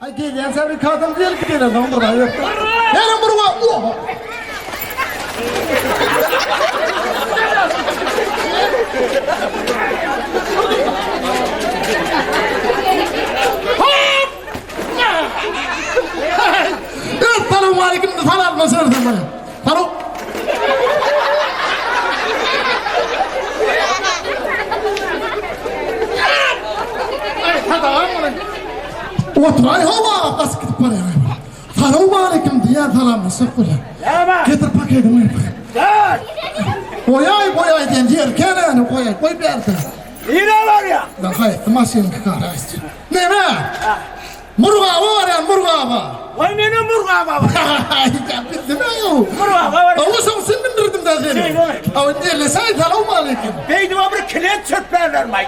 Aý gelýänçä bir kadam gelip gelensoň bir zat ýok. Menem bir wagt oha. Essalawmaleýkim salam serdim. Salam. Oturay hawa basyp gidip barýar. Salowmaleýkim diýýän salamlaşjak bolýar. Näme? Getir pakediňi. Gel. Goýaý, goýaý diýen ýer kenany goýaý, goý bärde. Nirä barýaň? Lan haýsy maşynyňky garaýsy. Näme? Murgaba barýan, Murgaba. Waý menem Murgaba barýan. Aý, bildim-ä. Murgaba barýan. Hawa, şoň üçin mindirdim-dä seni. Şeýlemi? Hawa, indi ellesäý, salowmaleýkim. Beýdibä bir klent çöplärlermi-aý?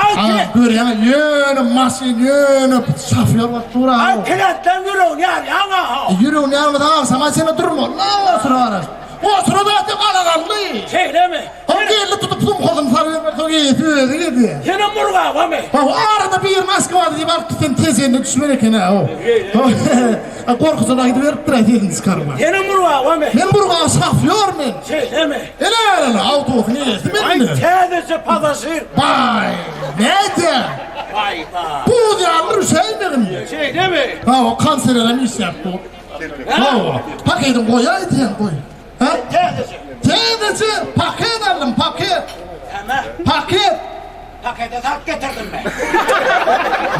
Aý, Ha, klent. görýäň, ýöne maşyn, ýöne şofýor bolup dur-a. Aý, klentleň ýüregini ýarýaň-a. Ýüregini ýarmasa, agşama çenli durmaly-la, otura garaş. Otura zat ýok, ala galdy. Şeýlemi? Soň geldi tutup sumkasyny salyp soň eýesi özi geldi. Senem Murgabamy? Hawa, arada bir Moskwada diýip alyp gitsen Tejende düşmeli eken-ä o. Gorkusyna aýdyberipdir-ä sesini çykarman. Senem Murgabamy? Men Murgaba şofýor men. Şeýlemi? Ene ene awtobusyň eýesi men. Aý täzeje pasažir. Baý, nädýä? Baý ba. Buz ýaly rüşäýmegin. Şeýlemi? Hawa, kanselerem işläp dur. Hawa, pakediň goýaý diýen goý. Hä? Täzeje. Täzeje paket aldym, paket. Näme? Paket. Pakete salyp getirdimmi?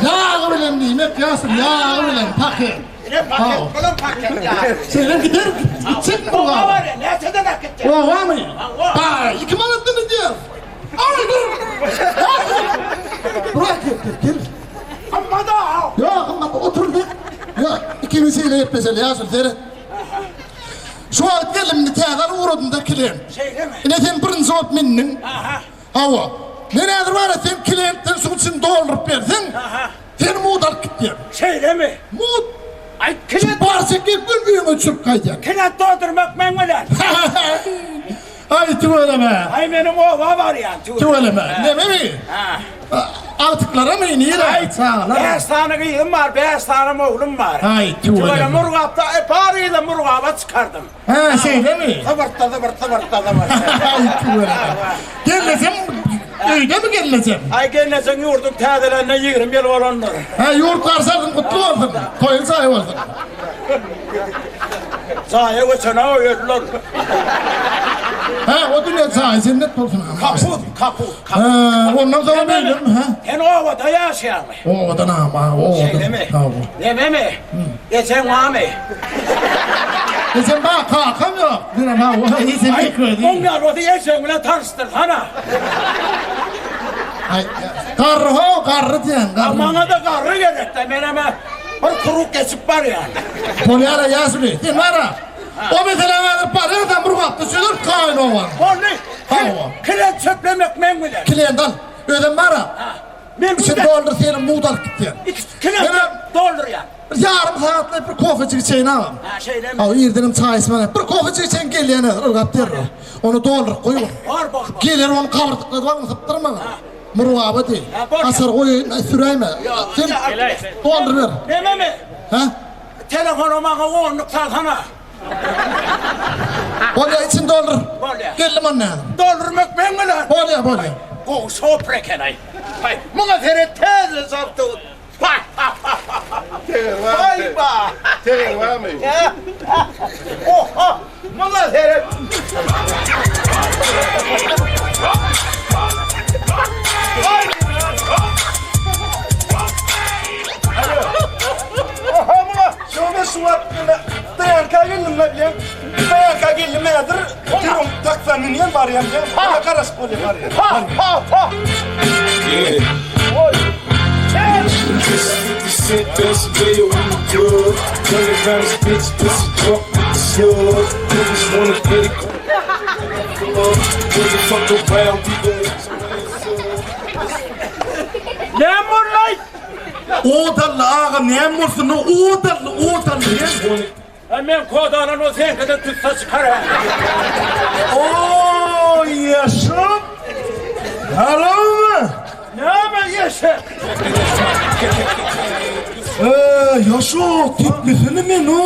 Ýagy bilen diýmek ýaşuly, ýagy bilen paket. Ine paket, bulam paket ýagy. Şeýle gider, gitjek bu Oba gaba. barýa, näçeden alyp gitjek? Obamy? Hawa. Baý, 2 manatdan gidýär. Aý, dur. Dur, gel, gel, gel. Gymmat-a. Ýok, gymmat, otur bir. Ýok, ikimiz şeýle gepleşeli ýaşuly, seret. Şu wagt geldim indi täze alyp ugradym-da klient. Şeýlemi? Ine sen birinji bolup mindiň. Aha. Hawa. Men häzir bar-a sen klientden şuň içini dolduryp berseň, Aha. seni mugt alyp gitýän. Şeýlemi? Mugt. Aý, Şu klient barjak gelip göni öýüňe düşürip gaýdýan. Klient doldurmak meň bilen. Aý tüweleme. Aý meniň oba barýan tüweleme. Tüweleme. Nememi? Ha. Agtyklaramy nirä? Aý Çagalar. Bäş sany gyzym bar, bäş sany oglum bar. Aý tüweleme. Tüweleme Murgapda e baryny Murgaba çykardym. Hä şeýlemi? Zybyrtda zybyrtda zybyrtda zybyrtda. Aý tüweleme. Gelnejem öýdemi gelnejem? Aý gelnejeň ýurduň täzelenine 20 ýyl bolandyr. Hä ýurt garşy alsyn gutly bolsun. Toýuň jaýy bolsun. Jaýa göçene öýerler. Hä o dünýe jaýy jennet bolsun. Kaput, kaput. Hä ondan soň öýlenmi hä? Sen obada ýaşaýaňmy? Obadan agam obadan. Şeýlemi? Nememi? Ejeň barmy? Ejem bar, kakam ýok. Menem hawa, ejem ýek özi. Oň ýaly bolsa ejeň bilen tanyşdyrsana. Aý, garry ho, garry diýen, garry. Maňa-da garry gerek-dä, menem bir krug geçip barýan. Bolýar-a ýaşuly, sen bar-a. O meseläni häzir barýarsan bir wagtda çözer kaýyn obaň. Boldy. Hawa. Klient çöplemek meň bilen. Klient al. Özem bar-a. Men Içini doldur seni mugt alyp gitýän. Iki klient doldurýan. Bir ýarym sagatlap bir kofejik içeýin agam. Ha şeýlemi? Hawa irdenem çaý içmän bir kofejik içeýin gelýän häzir ylgap derrew. Ony dolduryp goý. Bor bor bor. Geler ony gabyrdykladyp alyň sypdyrmaň. Murgaba diý. Açar goýaýyn süräýme. Sen dolduryber. Nememi? Hä? Telefona maňa onluk salsana. Bolýa içini doldur. Bolýa. Geldim onda häzir. Doldurmak meň bilen. Bolýa bolýa. Gowy şopur eken-aý. Haý, muňa seret täze şopdur. Teger barmy? Haý ba. Teger barmy? Oha, muňa seret. Oha muňa. Şo şu wagt ine Daýanka geldim la bilýän. Daýanka geldim häzir. Oturum taksa münýän barýan diýen. Ha garaşyp bolýar barýan. Ha ha ha. Näme boldy? Ot aldy agam näme bolsun ot aldy ot aldy. Ay men kod alan o seňkiden tüsse çykar ha. Oo ýaşyp. Halowmy? Näme ýeşek? Eee, ýaşa, depmesene meni.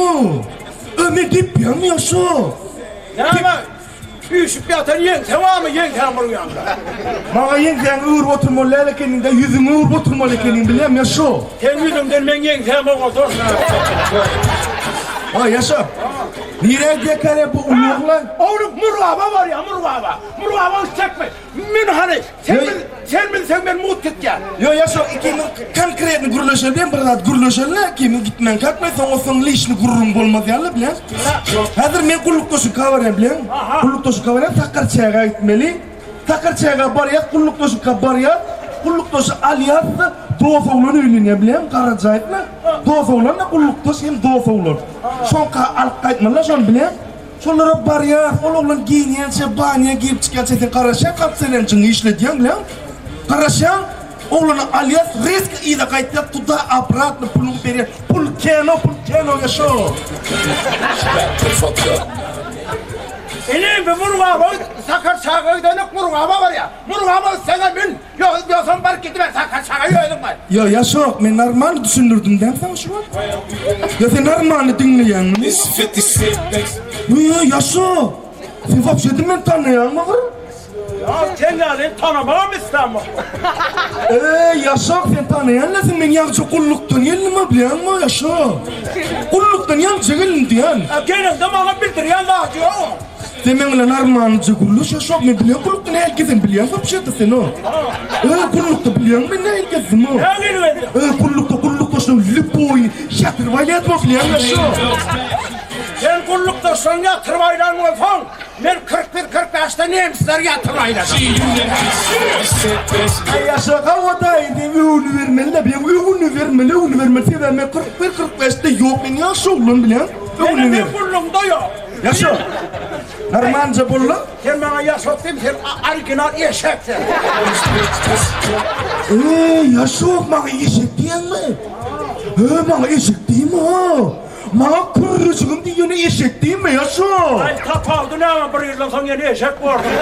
E, men depýänmi ýaşa? Näme? Üýşüp ýatan ýeňse barmy, ýeňsäň urýaňda? Maňa ýeňsäňi öwrüp oturmaly däl ekeniň-de, ýüzüňi öwrüp oturmaly ekeniň bilýäňmi ýaşa? Seň ýüzüňden meň ýeňsäm oňadan. Ha, ýaşa. Nirä gidýärkäler bu ulaglar? Ownuk Murgaba barýar, Murgaba. Murgaba gitjekmi? Men hany, sen bil, sen bilseň men mugt gitýän. Ýo ýaşa ikimiz konkretny gürleşeli bilen bir zat gürleşeli ikimiz gitmän kakma soň soň lişni gürrüň bolmaz ýaly bilen. Häzir men gullukdaşyňka barýan bilen. Gullukdaşyňka barýan Sakarçägä gitmeli. Sakarçägä barýas gullukdaşyňka barýas. Gullukdaşy alýas da dos oglan öýlenýär bilen Garajaýewle. Dos oglan da gullukdaş hem dos oglan. Şoňka alyp gaýtmaly şony bilen. Şolara barýas, ol oglan geýinýänçä, banýa girip çykýança sen garaşýaň, kapselenjiňi işledýäň bileň. Garaşýaň, oglany alýas, rezko yza gaýtýas, tuda obratno puluňy berýär. Pul keno, pul keno ýaşo. Inim, bu Murgaba Sakar çaga gidenok, Murgaba barýar. Murgaba gitseňem min. Ýok, ýogsam baryp gidiber, Sakarçaga özüň bar. Ýok, ýaşok, men normalny düşündirdim däl saňa şu wagt. Ýa sen normalny diňleýäňmi? Ýa, ýaşok, sen wapşe-de meni tanaýaňmy bir? Ýok, sen ýalyny tanamagam islämok. Eý, ýaşok, sen tanaýan-la, sen men ýaňja gullukdan geldim-a, bilýäňmi, ýaşok? Gullukdan ýaňja geldim diýýän. Geleňde maňa bildirýän zady ýok. Sen meň bilen armanyja gürleş ýaşok men bilýän gullukda nähili gezen bilýäň wapşeta sen o. Ö gullukda bilýäň men nähili gezdim o. Nähili gezdiň? Ö gullukda gullukdaşlaň lüboýy ýatyryp aýlaýadym o bilýäň ýaşok. Sen gullukdaşlaň ýatyryp aýlan bolsaň men 41 45-de nemisleri ýatyryp aýladym. Aý ýaşok hawa-daýy diýip öwünibermeli-dä bilýäň öwünibermeli öwünibermeli sebäbi men 41 45-de ýok men ýaş oglan bilýäň öwüniber. Meniň gullugyňda ýok. Ýaşok. Narmanca bolla. Sen maňa ýaşok diýme, sen original eşek sen. Eý, ýaşok, maňa eşek diýeňmi? He, maňa eşek diýme ha. Maňa kürrejigim diý, ýöne eşek diýme, ýaşok. Aý, tapawudy näme, bir ýyldan soň ýene eşek borsuň.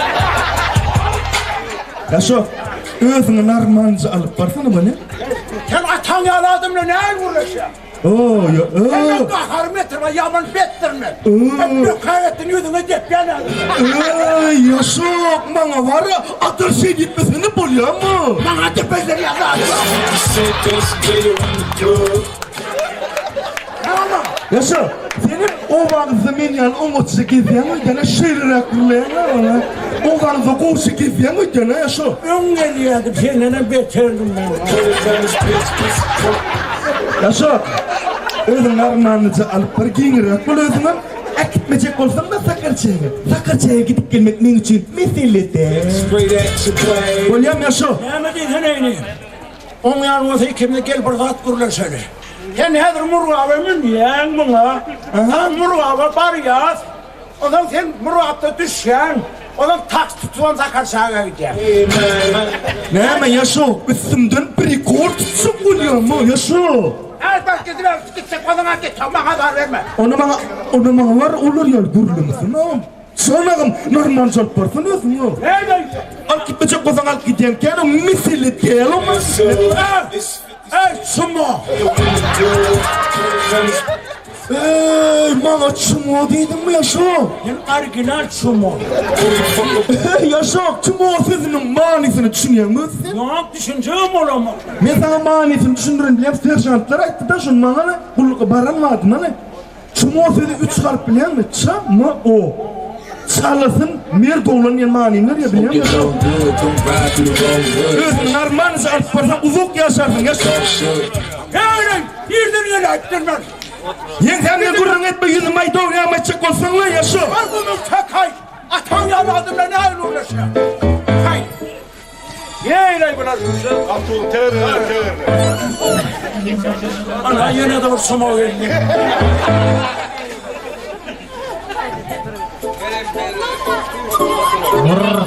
Ýaşok, özüňi narmanca alyp barsana, bolýa? Sen ataň ýaly adam bilen näme gürleşýäň? Senden gaharym getirme, ýaman betdir men. Men bökäýetdin ýüzüňe depýän häzir. Eý, ýaşok, maňa bar-a, adyl şeý diýmesene bolýamy? Maňa depezler ýaly Ýaşok, senem obaňyzda men ýaly oňatja gezýäň öýdýän-ä, şeýleräk gürleýäň-ä maňa. Obaňyzda gowja gezýäň öýdýän-ä, ýaşok. Öň gelýärdim, sendenem beterdim men. Ýaşok, özüň armanyja alyp bir giňiräk bol özüňem. Äkitmejek bolsaň-da Sakarçäge. Sakarçäge gidip gelmek meň üçin mesele däl. Bolýamy Ýaşok? Näme diýsene indi? Oň ýaly bolsa ikimiz gel bir zat gürleşeli. Sen häzir Murgaba münýäň muňa. Soň Murgaba barýas. Onsoň sen Murgapda düşýäň. Onsoň taksi tutubam Sakarçägä gidýäň. Näme Ýaşok, üstümden prikol tutjak bolýaňmy Ýaşok? Häzir baryp gidiber, gitjek bolsaň-a git, maňa azar berme. Onda maňa, onda maňa bar olar ýaly gürlemesin-ow. Çonagym, normalny çalyp barsana özüň ýok. Näme aýtjak? Alyp gitmejek bolsaň alyp gidýän kän o mesele däl o mesele. Eý, çumo! Eý, maňa çumo diýdiňmi ýaşok? Sen original çumo. Eý, ýaşok, çumo sözüniň manysyna düşünýäňmi özi sen? Ýok, düşünjegem bolamok. Men saňa manysyny düşündirin bilýän seržantlar aýtdy-da şony maňa gulluga baran badyma. Çumo sözi üç harp bilýäňmi? Ç M O. Çalasyn mert oglan diýen manyny berýär bilýäňmi? Özüňi normalnyja alyp barsaň uzak ýaşarsyň ýaş. Heý, nirden geläýipdir men? Ýeňsäm bilen gürrüň etme ýüzüm aý dogryňam aýtjak bolsaňla ýaşo. Bar gümüň çek-aý! Ataň ýaly adam bilen nähili gürleşýäň? Haý! Neýleý bular? Ana ýene-de bir suma geldi. Mır.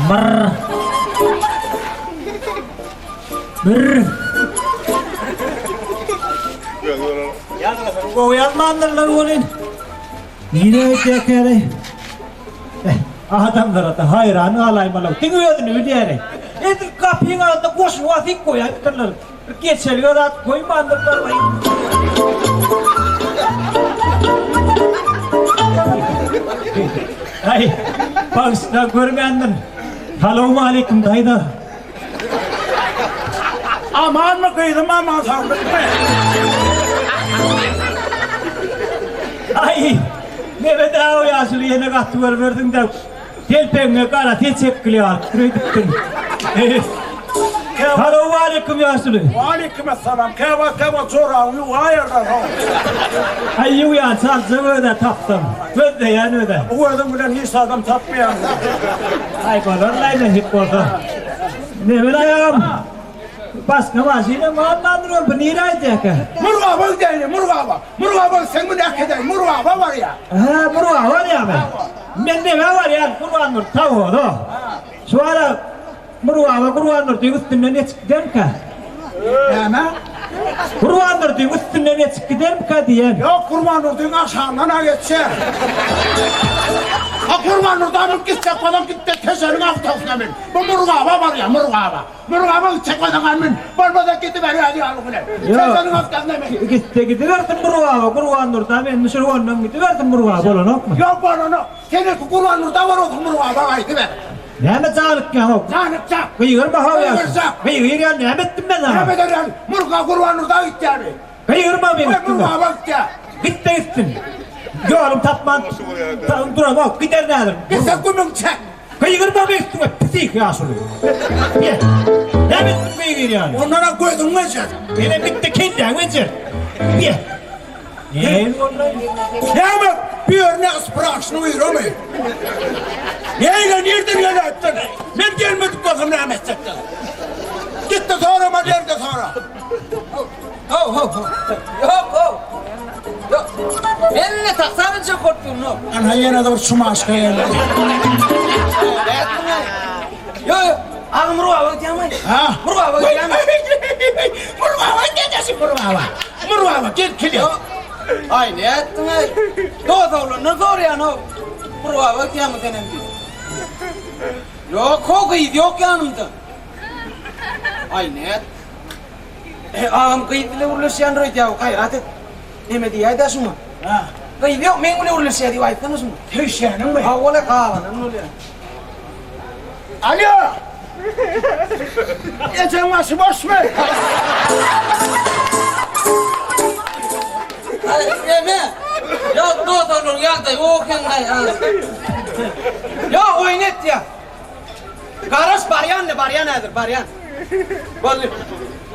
Mır. Mır. Gowy ýazmandyrlar welin. Nirä gitýärkäler? Eh, adamlara-da haýran galaýmaly. Diňe özüni bilýär. Edil. Gapyň agzynda goşuny basyp goýaýypdyrlar. Bir geçelge zat goýmandyrlar. Aý, bagyşla görmändim. Salowmaleýkim daýza. Amanmy gyzym aman saglykmy? Aý, Mehmet aga ýaşuly ýene gaty görmerdiň-dä. Telpegiňe gara seçekgili alyp öýdüpdim. Salowmaleýkim ýaşuly. Waleýkim essalam. Käwagt käwagt jorabyňy ýuwaýarlar how. Aý ýuwýan çaljak öz-ä tapsam. Gözleýän öz-ä. Bu gözüň bilen hiç zadam tapmaýaň. Aý bolarlaý nesip bolsa. Mehmet agam. Başga maşynam galmandyr ol bu nirä gidýärkä? Murgaba gidäýli Murgaba. Murgaba gitseň muny äkidäý Murgaba barýa. Hä Murgaba barýamy? Men neme barýan Gurbandurdy sawhoza. Şu ara Murgaba Gurbandurdyň üstünden geçip gidermikä? Näme? Gurbandurdyň üstünden geçip gidermikä diýen. Ýok Gurbandurdyň aşagyndan-a geçýär. Ha Gurbandurda münüp gitjek bolsaň git-de Tejeniň awtobusyna mün. Bu Murgaba barýa Murgaba. Murgaba gitjek bolsaň mün. Bolmasa gidiber öz ýoluň bilen. Tejeniň awtobusyna mün. Gitse gidibersin Murgaba Gurbandurda meni düşürip ondan gidibersin Murgaba bolanokmy? Ýok bolanok. Sen ilki Gurbandurda bar bolsaň Murgaba gaýdyber. Näme janykýaň-ow? Janykjak. Gygyrma how ýaşuly. Gygyrjak. Gygyrýan näme etdim men saňa? Näme ederýän? Murga Gurbandurda gitýärmi? Gygyrma meň üstüme. Murgaba gitýär. Git-de gitsin. Ýolum tapman duramok, giderin häzir. Gitse gümüň çek. Gygyrma meň üstüme, psih ýaşuly. Näme etdim gygyrýan? Ondan-a gözüň bejer. Menem git-de kelläň bejer. Näme boldy? Näme? Bu ýerine spraşny uýramy? Näle nirden geläpdir? Men gelmedik bolsam näme etjekdiň? Git-de sorama nirde sora. Ho ho ho. Ýok ho. Ýok. Men-de taksa münjek bolup durun ho. Ana ýene-de bir çumaşka geldi. Ýok ýok. Agam Murgaba gidýäňmi? Ha? Murgaba gidýäňmi? Murgaba dedesi Murgaba. Murgaba gel kile. Aý nätdiň-aý? Dos oglandan soraýan-ow. Murgaba gidýäňmi senem diýip. Ýok, ho gyz ýok ýanymda. Aý nät? Agam gyz bile gürleşýändir öýdýär, gaýrat et. Neme diýäý-dä şuňa? Ha. Gyz ýok, meň bile gürleşýär diýip aýtsana şuňa. Söýüşýäniňmi? Hawa-la, gabanan bolýar. Alýo! Ejeň başy boşmy? Aý, neme? Ýok, dos oglan ýagdaý ok ýaňdaý. Ýok, oýun etýär. Garaş, barýan-da, barýan häzir, barýan. Boldy.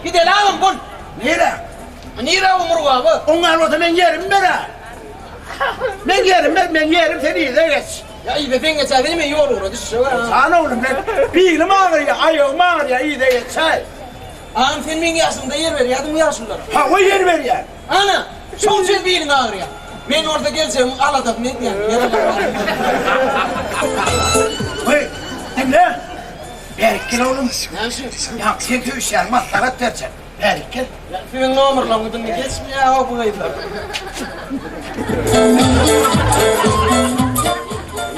Gideli agam, bol. Nirä? Nirä o Murgaba? Oňňan bolsa meň ýerimi ber-ä. Meň ýerimi ber, meň ýerim sen yza geç. Ýa yza sen geçäýsene, men ýol ugra düşjek-ä. Jan oglum, men bilim agyrýar, aýagym agyrýar, yza geçäý. Agam, sen meň ýaşymda ýer berýärdiňmi ýaşululara? Hawa, ýer berýän. Ana, şoň üçin biliň agyrýar. Men bolsa geljegimiň aladasyny edýän. Heý, diňle! Bärik gel oglum. Näme üçin? Ýa, sen söýüşýäň, maslahat berjek. Bärik gel. Siziň nomerlaryňyz indi geçmeýär-ow bu gyzlar.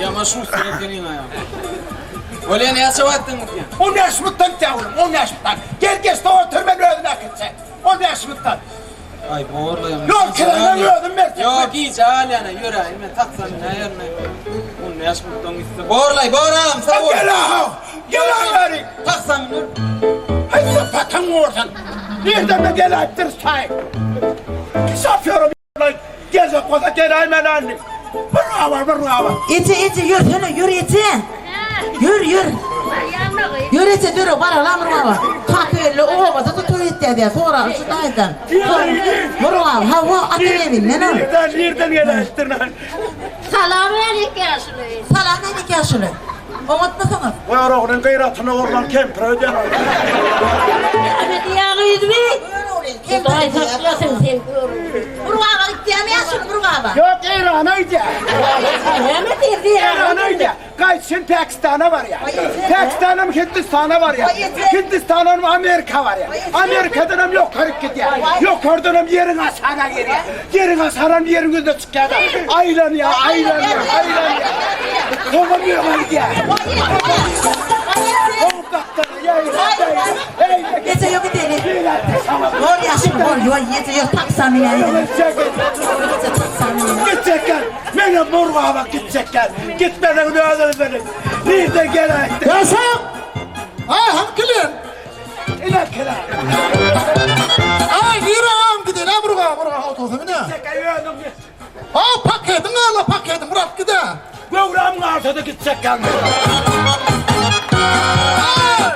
Ýaman şuster ekeniň aýal. Bolýa näçe wagtdan gitýäň? On bäş minutdan gitýän oglum, on bäş minutdan. Gel geç-de otur, men özüm äkitjek. On bäş minutdan. Aý borlaýam. Ýol kiräňem özüm berjek. Ýok gijä galýan-a ýöräýin men taksam münäýerin-aý. On bäş minutdan gitse. Borlaý bor agam sag bol. Gel-a-how! Gel-a bärik! Taksa münür. Haý sypatyň bolsun! Nirden-de geläýipdiris taý. Şofýoram geljek bolsa geläýmeli indi. Bir gabar, bir gabar. Eje, eje, ýörsene, ýör eje. Ýör, ýör. Ýör eje, döre, baralam Murgaba. Kaka geldi, obada-da toý etýär diýýär, soraly şu daýydan. Murgaba, hawa, ata evinden ol. Nirden, nirden geläýipdir? Salam alik ýaşuly. Salam alik ýaşuly. Oňatmysyňyz? Göroglyň gyratyna urlan kempir öýdýän ol. Näme diýýä gyzmy? Hudaý saklasyn sen Görogly. Murgaba gitýärmi ýaşuly Murgaba? Ýok, Eýrana gidýär. Näme diýdi Eýrana gidýär. Gaýtşyn Pakistana barýar. Pakistanam Hindistana barýar. Hindistanam Amerika barýar. Amerikadanam ýokaryk gidýär. Ýokardanam ýeriň aşagyna girýär. Ýeriň aşagynam ýeriň ýüzüne çykýar-da, aýlanýar, aýlanýar, aýlanýar. Soňam ýoga gidýär. Eje ýok gideli. Bor ýaşuly bor. Ýo eje ýok taksa münäýeli. Eje taksa münäýeli. Gitjekler. Menem Murgaba gitjekler. Gitmeseň özüňiz biliň. Nirden geläýdi? Ýaşap! Aý, hany kilen? Ine kilen. Aý, nirä agam gideli, Murgaba, Murgaba awtobusa münä. Gitjekler özüň git. Aw, paketiň ala, paketiň bir alyp gid-ä. Göwräm galsa-da gitjekler. Aý!